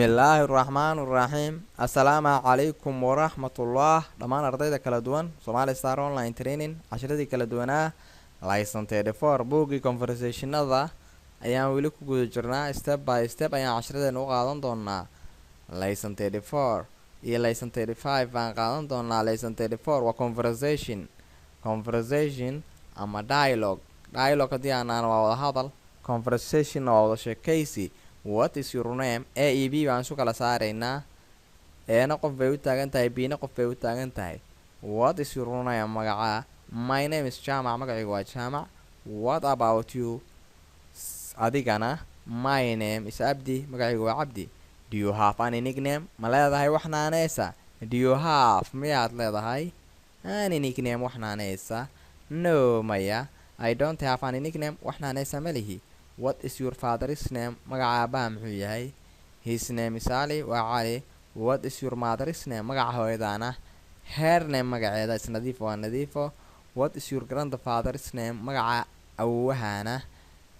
Bismillaahi raxmaani raxiim. Assalaamu calaykum waraxmatullah dhammaan ardayda kala duwan Somali Star Online Training. Cashiradii kala duwanaa, lesson 34, buuggii conversationada ayaan weli ku guda jirnaa. Step by step ayaan cashiradeena u qaadan doonaa. Lesson 34 iyo lesson 35 baan qaadan doonaa. Lesson 34 waa conversation, conversation ama dialogue. Dialogue haddii aanaan waa wada hadal, conversation waa wada sheekaysi. What is your name? A e B baan isu kala saaraynaa. A-na qof bay u taagan tahay, B-na qof bay u taagan tahay. What is your name? Magacaa? My name is Jaamac. Magacaygu waa Jaamac. What about you? Adigana? My name is Abdi. Magacaygu waa Cabdi. Do you have any nickname? Ma leedahay wax naaneysa? Do you have, miyaad leedahay, any nickname, wax naaneysa? No, maya. I don't have any nickname. Wax naaneysa ma lihi. What is your father's name? Magaca aabaha muxuu yahay? His name is Ali. Waa Cali. What is your mother's name? Magaca hooyadaana? Her name, magaceeda, is Nadiifo. Waa Nadiifo. What is your grandfather's name? Magaca awowahana?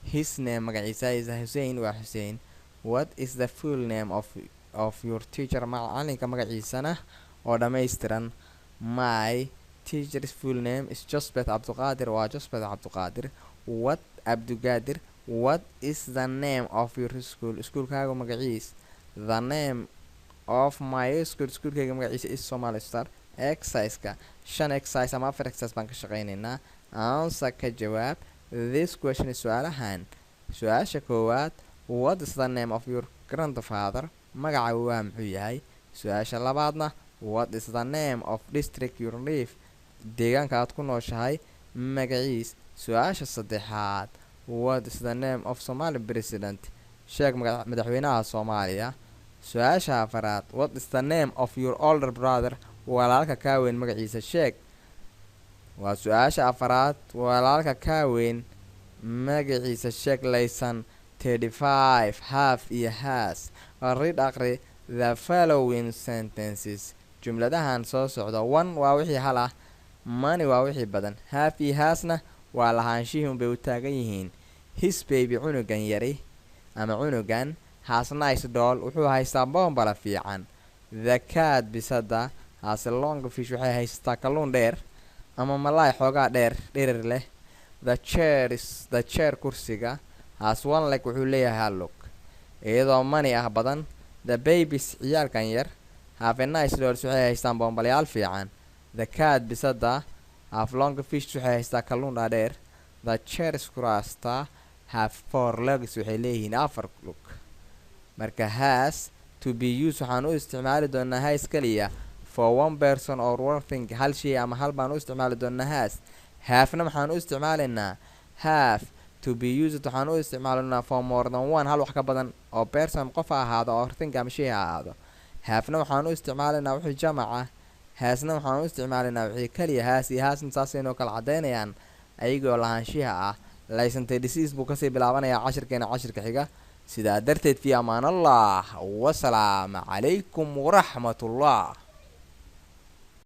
His name, magaciisa, is Hussein. Waa Hussein. What is the full name of your teacher? Macalinka magaciisana oo dhammaystiran? My teacher's full name is Josbeth Cabduqaadir. Waa Josbeth Cabduqaadir. What, Abdugadir. What is the name of your school? Iskuulkaaga magaciis? The name of my school, iskuulkayga magaciisa, is Somali Star. Exerciseka, shan exercise ama afar exercise baan ka shaqeynaynaa. Answer, ka jawaab, this question is, su-aalahan. Su-aasha koowaad: What is the name of your grandfather? Magaca waa muxuu yahay? Su-aasha labaadna: What is the name of district you live? Deegaanka aad ku nooshahay magaciis? Su-aasha saddexaad: What is the name of Somali president? Sheeg madaxweynaha Soomaaliya. Su-aasha afaraad: What is the name of your older brother? Walaalka kaa weyn magaciisa sheeg. Waa su-aasha afaraad. Walaalka kaa weyn magaciisa sheeg. Lesson 35, have iyo has. Read, aqri, the following sentences, jumladahan soo socda. One waa wixii hal ah, many waa wixii badan, have iyo hasna waa lahaanshihii unbay u taagan yihiin. This baby, cunugan yari ama cunugan, has nice doll, wuxuu haystaa boombala fiican. The cat, bisada, has a long fish, waxay haystaa kalluun dheer ama malaay xoogaa dheer, dhirir leh. The chair is, the chair, kursiga, has one leg, wuxuu leeyahay hal lug. Iyadoo many ah, badan: The babies, ciyaalkan yar, have a nice dolls, waxay haystaan boombalyaal fiican. The cat, bisada, have long fish, waxay haystaa kalluun dhaadheer. The chairs, kuraasta, have four legs, waxay leeyihiin afar lug. Marka has to be used, waxaan u isticmaali doonaa has kaliya for one person or one thing, hal shay ama hal baan u isticmaali doonaa has. Havena maxaan u isticmaalaynaa? Have to be used, waxaan u isticmaalaynaa for more than one, hal wax ka badan oo person, qof ha ahaado, or thing, ama shay ha ahaado. Havena waxaan u isticmaalaynaa wixii jamaca, hasna waxaan u isticmaalaynaa wixii kaliya. Has iyo hasna saasay noo kala caddaynayaan ayagoo lahaanshiha ah. Lesson 36 buu kasii bilaabanayaa cashirkeena cashirka xiga. Sidaa darteed, fi amaan Allah, wasalaamu calaykum waraxmatullah.